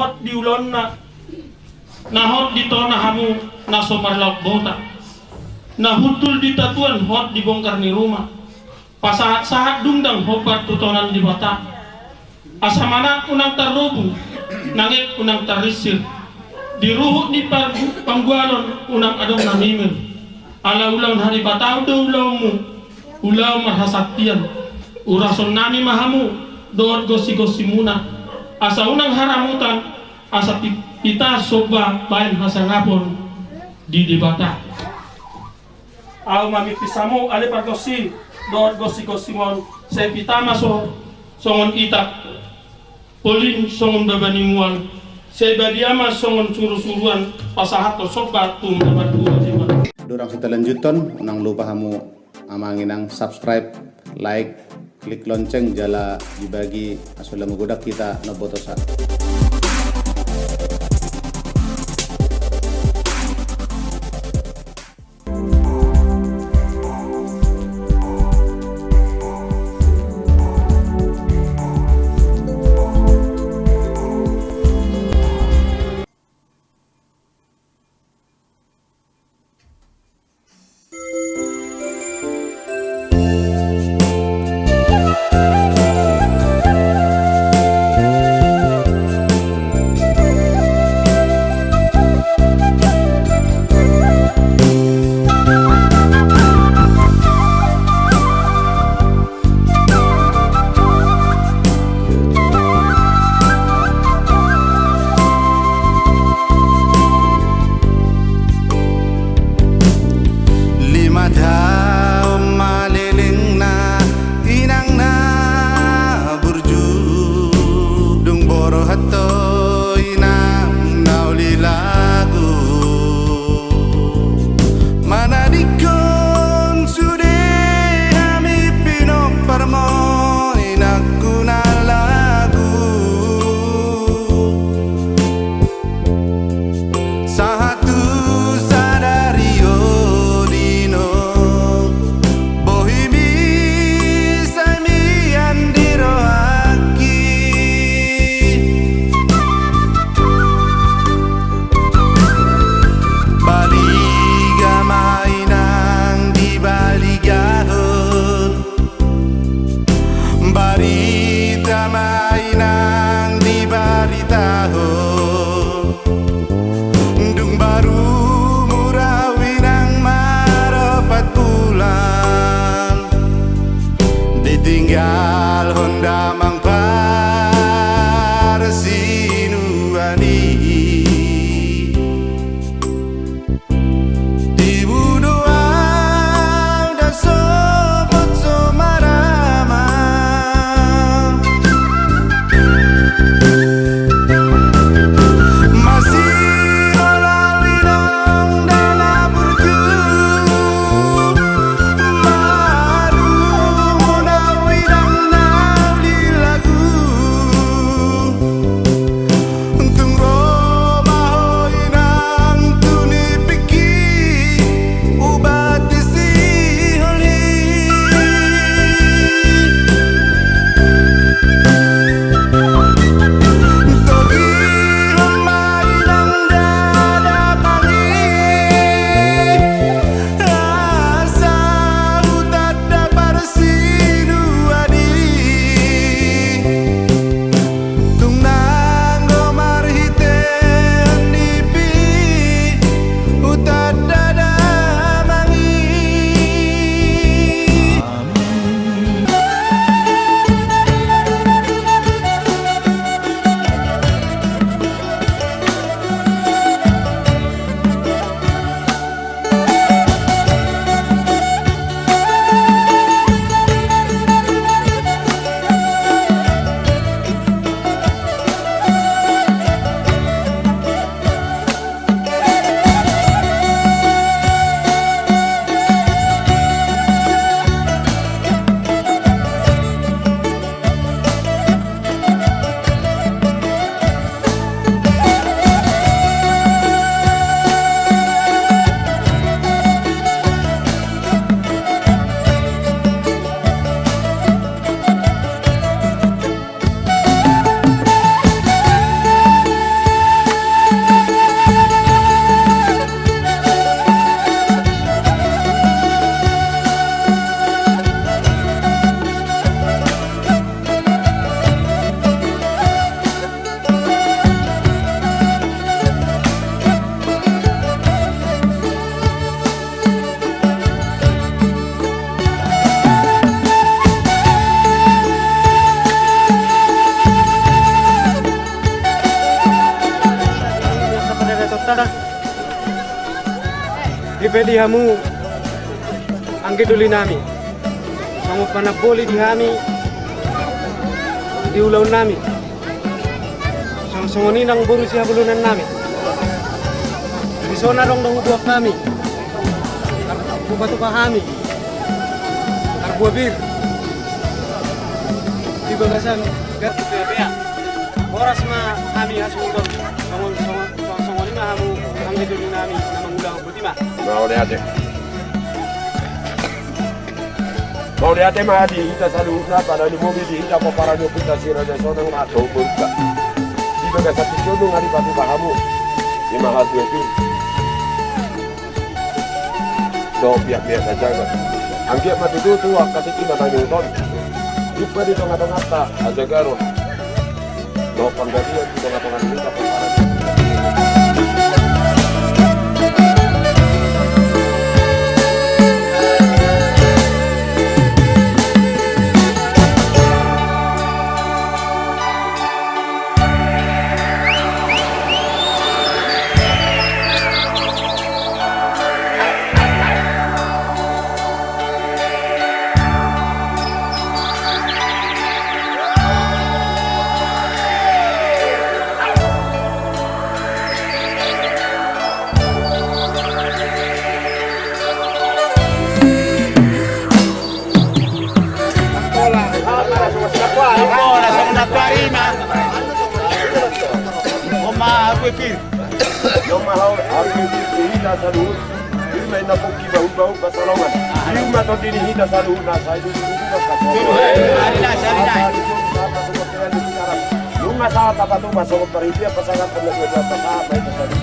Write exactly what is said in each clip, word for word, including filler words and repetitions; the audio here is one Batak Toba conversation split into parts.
Di ulaonna, na hot di tona hamu na so marlaok bota, na hundul di tatuan hot di bongkar ni ruma. Pasahatsahat dung dang hombar tu tona ni Debata. Asa manat unang tarrobu, nangek unang tarrinsir. Di ruhut ni par-, panggualon unang adong na mimir. Ala ulaon hadebataon do ulaonmu, ulaon marhasantian. Urasonnami ma hamu dohot gonsigonsimuna, asa unang haramutan, asa pi-, pita somba baen hasangapon di Debata. Ahu ma mimpis hamu ale pargonsi dohot gonsigonsimon, sai pita ma so songon itak, polin songon baba ni mual, sai badia ma songon surusuruan, pasahathon somba tu na martua Debata. Dorang sitalanjuthon, unang lupa hamu amang inang subscribe, like, klik lonceng jala dibagi asa lam godang hita na botosa. Lima taon ma lelengna inang na burju, dung borhat do inang na uli lagu. Manadingkon sude hami pinomparmon inangku na lagu. Sahat tu sadari on inong, bohimi sai mian di rohangki. Baliga ma inang dibaligahon, barita ma inang dibaritahon. Dung barumur au inang, marompat bulan, ditinggalhon damang parsinuan i. Tibu do au ndang sombot so marama. Masihol au inong ndang na burju. Marumun au inang na uli lagu. Tung ro Dipe di hamu anggi doli nami, songon panamboli di hami di ulaon nami. Songon i nang boru sihabolonan nami. Di son adong do huboan hami, tartupa-tupa hami, tarboa pir di bagasan. Horas ma hami hasuhuton, songon, songon, songon i ma hamu anggi doli nami na mangulahon, boti ma. Mauliate. Mauliate ma di hita saluhutna, pala ni mobi di hita pomparan ni ompunta si Raja Sonang ma tu ompunta. Di bagasan tingki on nunga dipatupa hamu, i ma hasuhuton. Dohot pihak-pihak na jaga. Anggiat ma tutu tu angka tingki na mangihut on, jumpa di tonga-tonganta hajagaron dohot panggadian di tonga-tonga ni hita pomparan. Hola, songon na tuari ma. Oma, aku epir. Oma, aku epir, hita saluhut. Ima ina pongki bahu-bahu pasalongan. Ima tondi ni hita saluhutna, sai di hita saluhutna. Nunga sahat tapatupa songon paripian pasangan pernah dua pasangan, baik pasangan.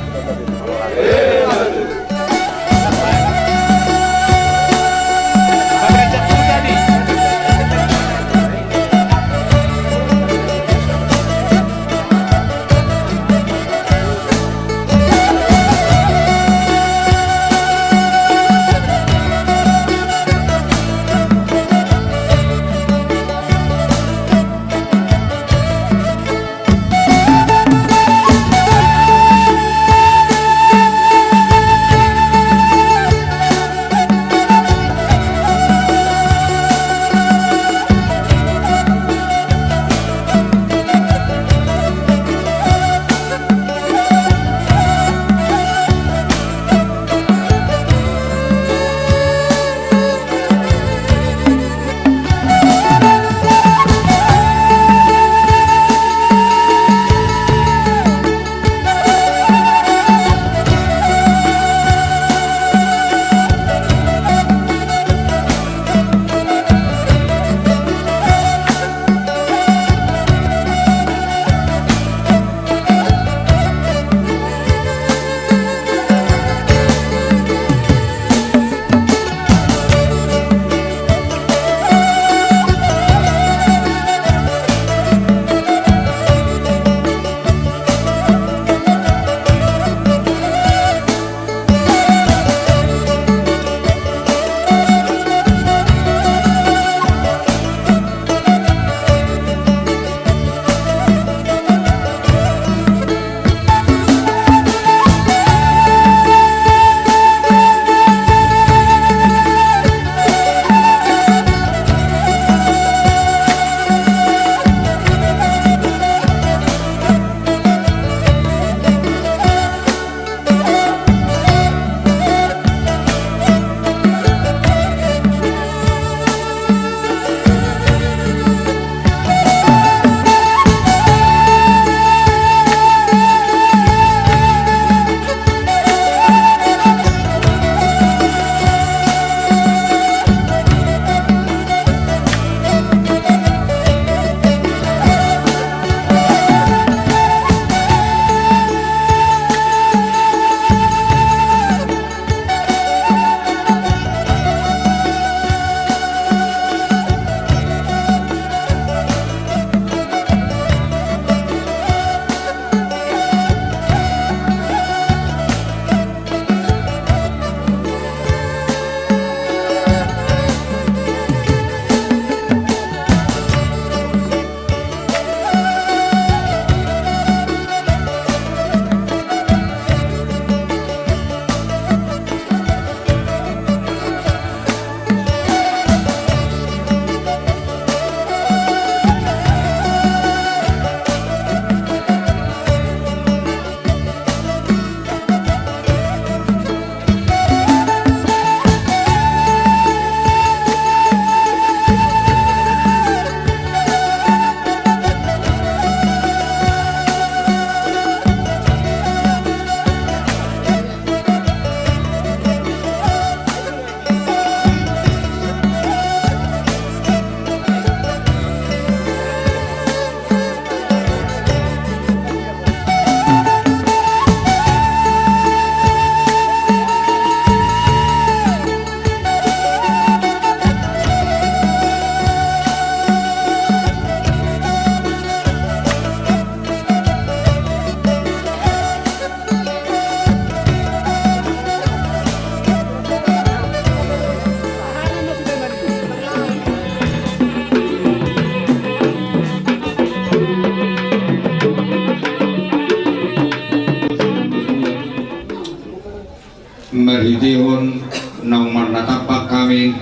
Marhitehon naung marnatampak hami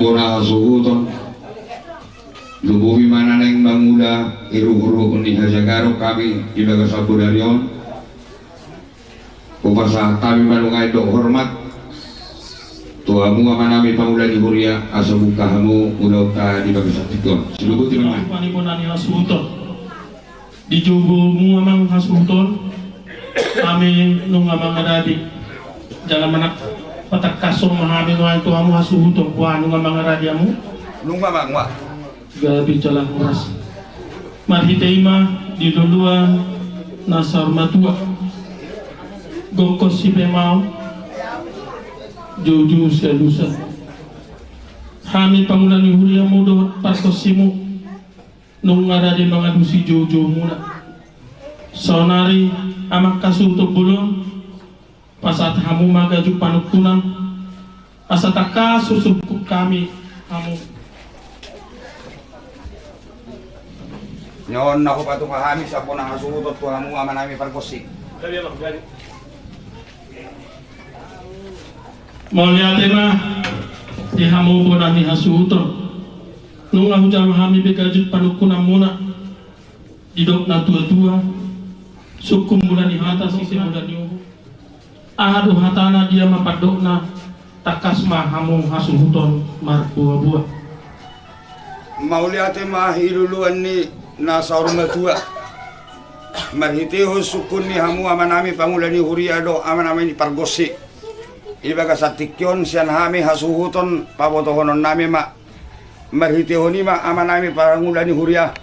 bona hasuhuton, lumobi ma na naeng mangula i ruhutruhut ni hajagaron hami di bagasan bodari on. Hupasahat hami ma nuaeng dohot hormat tu hamu amanami pangula ni huria, asa buka hamu ulaonta di bagasan tingki on. Silubuti ma. Rupani bona ni hasuhuton. Di joujoumu amang hasuhuton, hami nunga mangaradi. Jala manang patangkashon ma hami nuaeng tu hamu hasuhuton, boha nunga mangaradi hamu? Nunga amang, boha. Gabe jala horas. Marhite i ma di loloan na saur matua, gokhon sipemao, joujou sialusan. Hami pangula ni huriamu dohot pargonsimu, nunga rade mangalusi joujoumuna. Saonari amang hasuhuton bolon, pasahat hamu ma gajut panungkunan, asa tangkas husungkun hami hamu. Nion na hupatunga hami sian bona hasuhuton tu hamu amanami pargonsi. Mauliate ma di hamu bona ni hasuhuton. Nunga hujalo hami be gajut panungkunanmuna. Didok natuatua, sungkun mula ni hata, sise mula ni uhum. Aha do hatana, dia ma pandokna, tangkas ma hamu hasuhuton marboaboa. Mauliate ma di loloan ni na saur matua. Marhitehon sungkun ni hamu amanami pangula ni huria dohot amanami pargonsi, di bagasan tingki on sian hami hasuhuton pabotohononnami ma. Marhitehon i ma amanami pangula ni huria,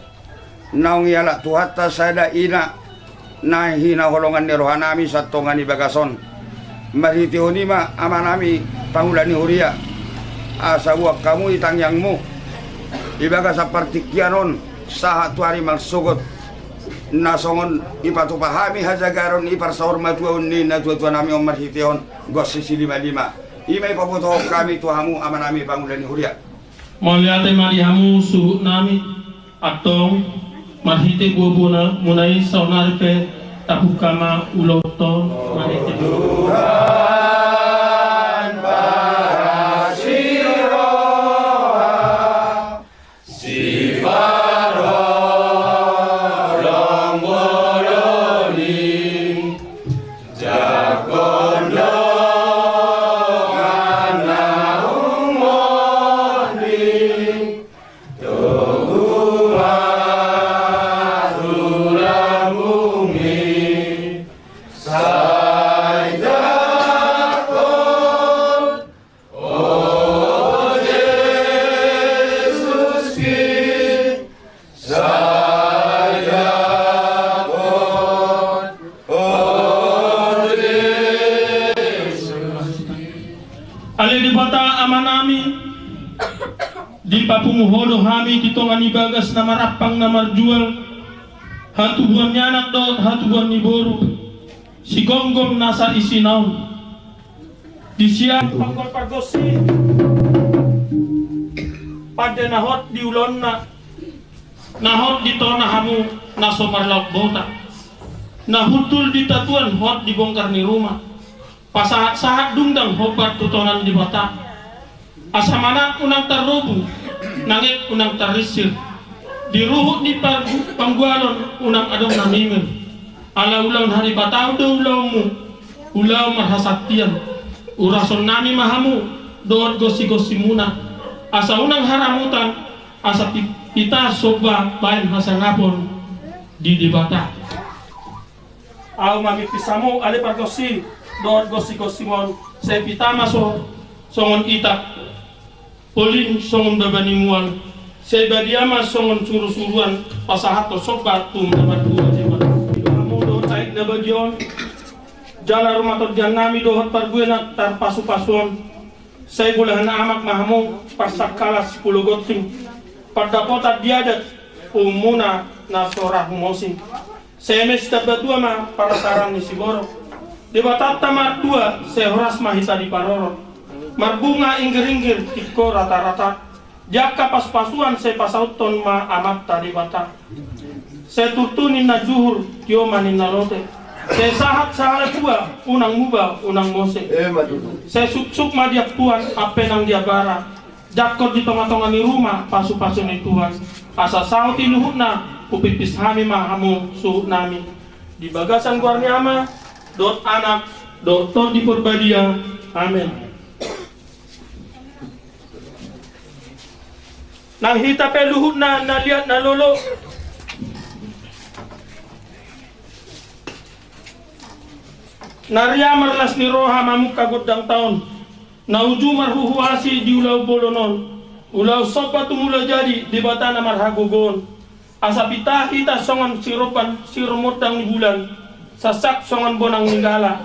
naung dialap Tuhanta sada ina na hinaholongan ni rohanami sian tonga ni bagas on. Marhitehon i ma amanami pangula ni huria, asa buat hamu di tangiangmu di bagasan partingkian on sahat tu ari marsogot, na songon dipatupa hami hajagaron di parsaurmatuaon ni natuatuanami on marhitehon gonsi silimalima. I ma dipabotohon hami tu hamu amanami pangula ni huria. Mauliate ma di hamu suhutnami, antong marhite boaboamuna i saonari pe tabuka ma ulaonta on marhite. Tuhan parasi roha, siparholong bolon i, jangkon dongan na humonding, togu ma tulang bumi, sai jangkon, o Jesuski, sai jangkon, o Jesuski. Ale Debata Amanami, dipapungu Ho do hami di tonga ni bagas na marampang na marjual, hatubuan ni anak dohot hatubuan ni boru, sigomgom nasa isina on. Di sian panggol pargonsi, pande na hot di ulaonna, na hot di tona hamu na so marlaok bota, na hundul di tatuan hot di bongkar ni ruma, pasahatsahat dungdang hombar tu tonan Debata. Asa manat unang tarrobu, nangek unang tarrinsir. Di ruhut ni panggu-, panggualon unang adong na mimir. Ala ulaon hadebataon do ulaonmu, ulaon marhasantian. Urasonnami ma hamu dohot gonsigonsimuna, asa unang haramutan, asa pi-, pita somba baen hasangapon di Debata. Ahu ma mimpis hamu ale pargonsi dohot gonsigonsimon, sai pita ma so songon itak, polin songon baba ni mual, sai badia ma songon surusuruan pasahathon somba tu na martua Debata. Hamu dohot aek na badia on, jala rumatondi nami dohot parbue na tarpasupasu on, sai bolahan amak ma hamu parsangkala sipulo gonting, pandapotan di adat uhumuna na so ra humosing. Sai eme sitambatua ma parsaoran ni siborok. Debatanta martua, sai horas ma hita diparorot. Marbunga inggiringgir tingko ratarata, di angka pasupasuan sai pasauthon ma Amanta Debata. Sai turtu ninna juhur, tio ma ninna lote. Sai sahat sahala tua, unang muba, unang mose. Sai suksuk ma di ampuan, ampe nang di abara. Jangkon di tongatonga ni ruma pasupasu ni Tuhan. Asa saut i luhutna, hupipis hami ma hamu suhutnami. Di bagasan goar ni Ama, dohot Anak, dohot Tondi Porbadia. Amen. Nang hita pe luhutna na liat na lolo, na ria marlas ni roha mamungka gondang taon, na uju marhuhuasi di ulaon bolon on, ulaon somba tu Mulajadi Debata na marhagogoon. Asa pita hita songon siromban siromondang ni bulan, sasak songon bonang ni gala.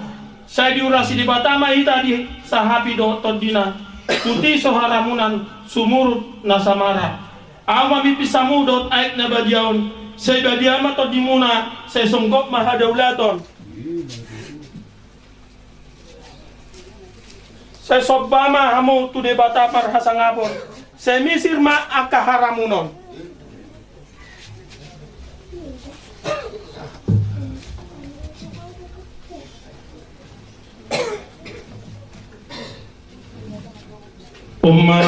Sai diurasi Debata ma hita di sahapi dohot tondina, puti so haramunan, sumurut na samara. Ahu mamipis hamu dohot aek na badia on, sai badia ma tondimuna, sai songgop ma hadaulaton. Sai somba ma hamu tu Debata marhasangapon, sai misir ma angka haramunon. On ma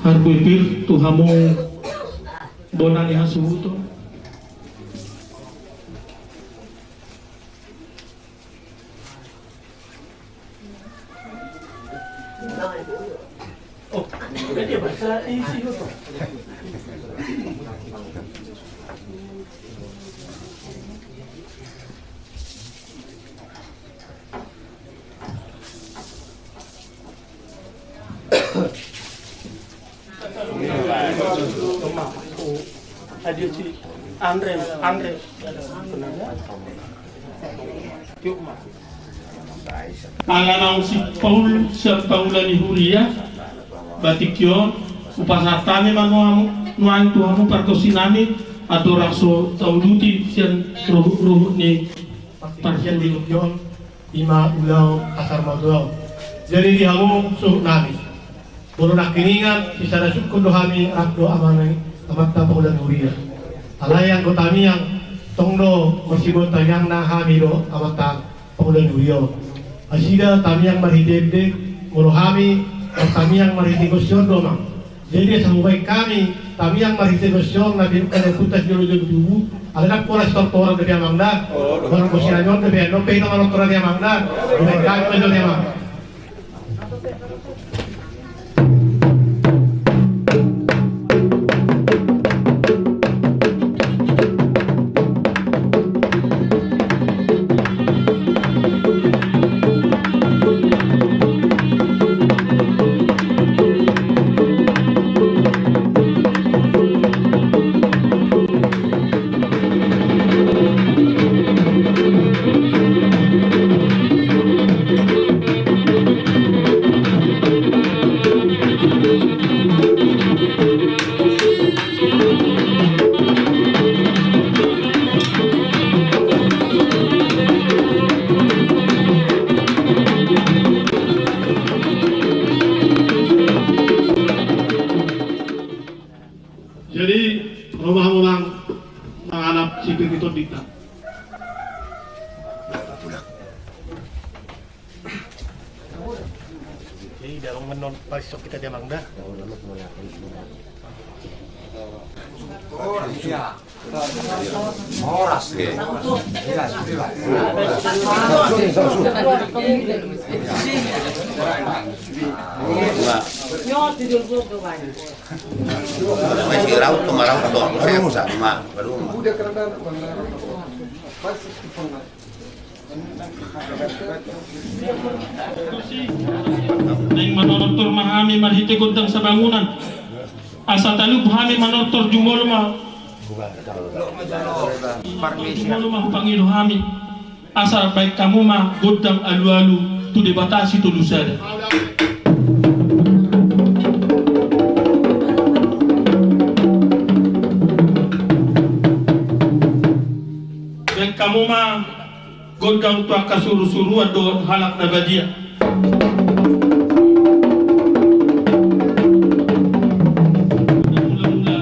harbue pir tu hamu bona ni hasuhuton. Andre, Andre. Ala naung sipaul sian pangula ni huria, batik on hupasahat hami ma nuaeng tu hamu pargonsinami, andorang so tauduti sian ruhutruhut ni pargonsi on. Ima ulaon hasar ma ulaon. Jadi di hamu suhutnami, molo nangkiningan sisada sungkun do hami rap dohot amanta pangula ni huria. Alai anggo tamiang tong do marsiboan tangiangna hami dohot amanta pangula ni huria on. Nasida tamiang marhite ende, molo hami martamiang marhite gonsi on do amang. Jadi asa hubaen hami tamiang marhite gonsi on na pinungka ni ompunta sijolojolo tubu. Alai ndang pola sitortoran dope amang da. Barang gonsi nami on dope, dope hita manortor di amang da. Hubaen hami ma jolo di amang. Jadi, ro ma hamu amang mangalap sipir ni tondinta. Jadi, dalam menon parisok kita dia, Mang, dah. Oh, iya. Horas, ya. Iya, sudah, Pak. Masih raut tuh, raut tuh. Saya usah, Mak. Baru. Naeng manortor ma hami marhite gondang sabangunan. Asa talup hami manortor, jumolo ma. Jumolo ma hupangido hami. Asa baen hamu ma gondang alualu tu Debata Sitolusada. Baen hamu ma gondang tu angka surusuruan dohot halak na badia. Mula-mula,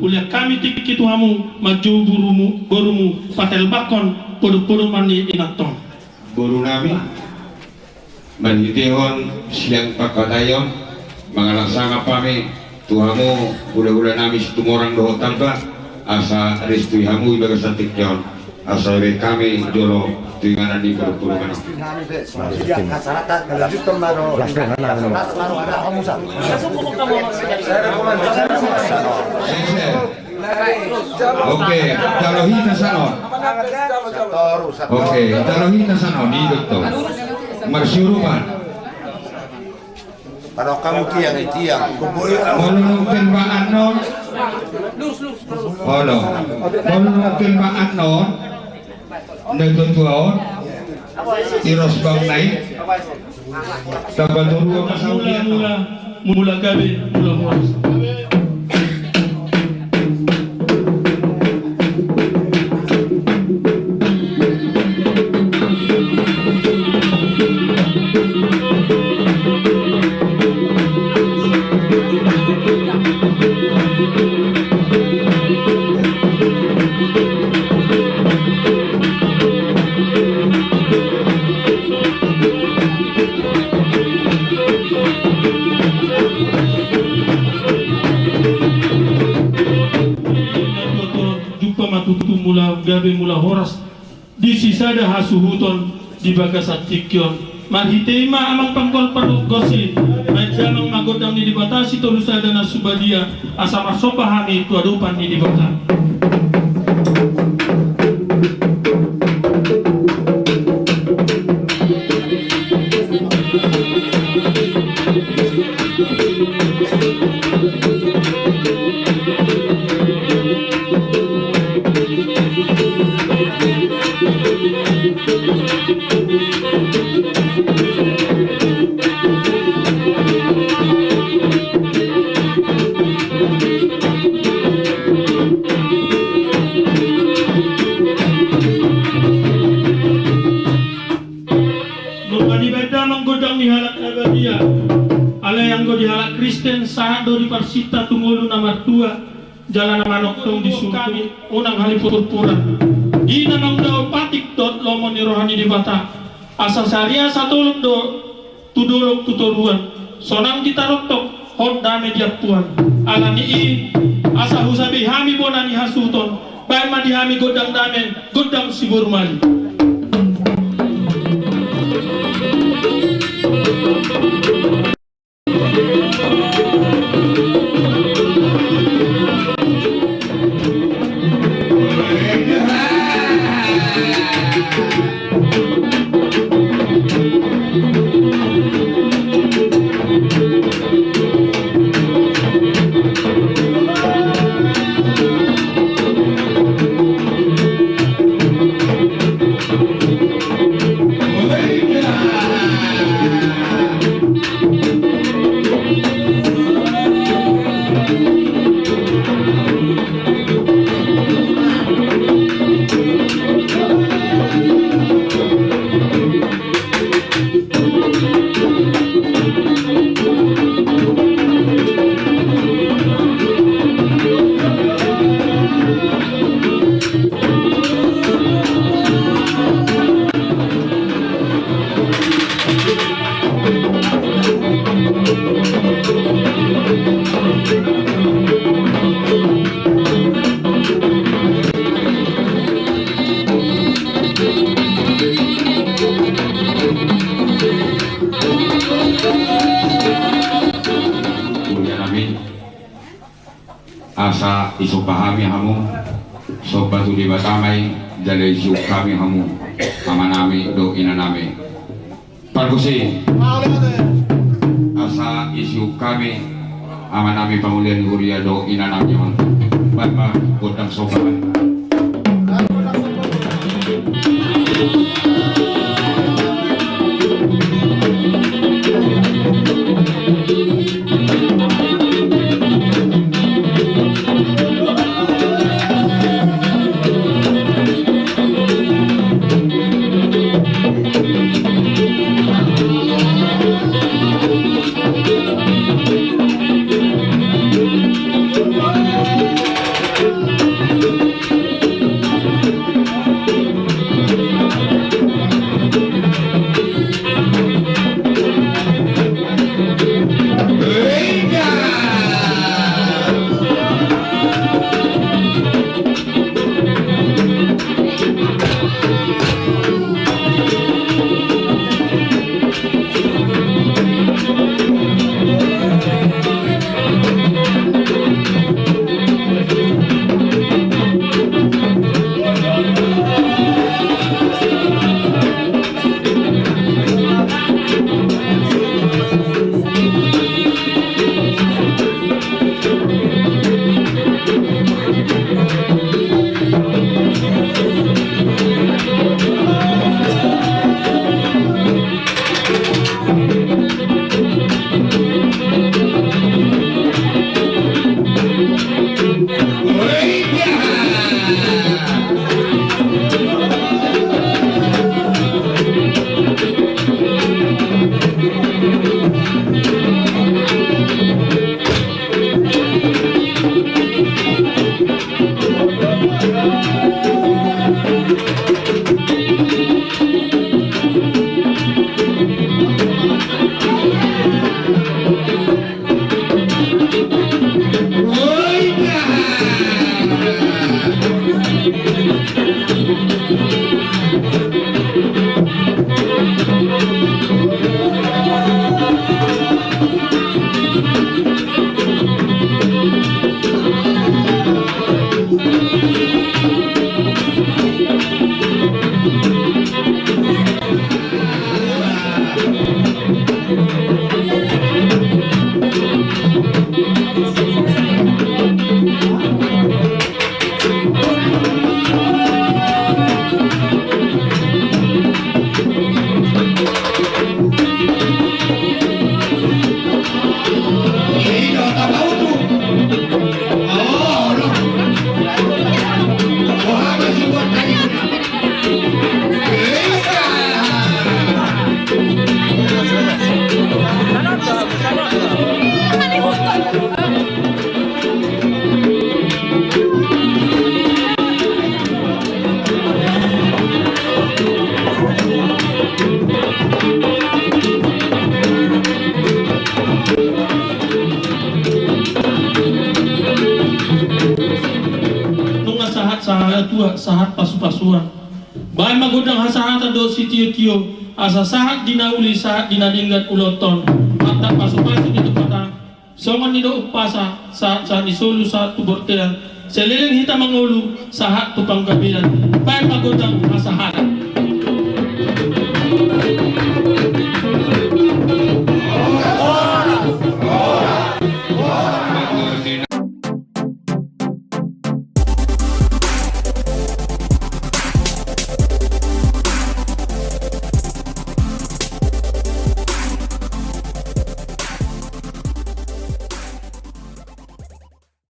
uli hami tingki tu hamu manjou borumu, borumu patelbakkon podopodoman ni inanta on. Boru nami, marhitehon sian pangkataion, mangalangka sangap hami tu hamu hulahula nami Situmorang dohot Alba, asa restui hamu di bagasan tingki on, asa dibahen hami jolo tu inganan ni podopodoman on. Sese. Oke, jalo hita sanon. Oke, jalo hita sanon, i do tong. Marsiurupan. Molo nunga pe ba annon. Molo nunga pe ba annon. Na tuatua on. Tiros bang nai. Tambah dua masa mula, mula, mula gabe, mula horas. Jumpa ma tutu mula gabe mula horas di sisada hasuhuton di bagasan tingki on. Marhite i ma amang panggual pargonsi, baen damang ma gondang ni Debata sitolu sada na subadia, asa marsomba hami tu adopan ni Debata. Nunga dibaen damang gondang ni halak na badia. Alai anggo di halak Kristen, sahat do diparsinta tu ngolu na martua, jala na manongtong di surgo. Unang halipurpuran. Di na naung dao patik dohot lomo ni roha ni Debata. Asa sarian satolop do tu dolok tu toruan. Sonang di tarontok, hot dame di ampuan. Alani i, asa husabei hami bona ni hasuhuton, baen ma di hami gondang dame, gondang siboru mali. Asa isomba hami hamu, somba tu Debata ma i, jala isiuk hami hamu, amanami dohot inanami. Pargonsi. Asa isiuk hami, amanami pangulian huria dohot inanami on. Baen ma gondang somba. Tuhan. Baen ma gondang hasahatan dohot sitiotio, asa sahat di na uli, sahat di na denggan ulaonta on. Mantap pasupasu di Tuhanta. Songon nidok umpasa, sahat, sahat ni solu, sahat tu bontean. Saleleng hita mangolu, sahat tu panggabean. Baen ma gondang hasahatan.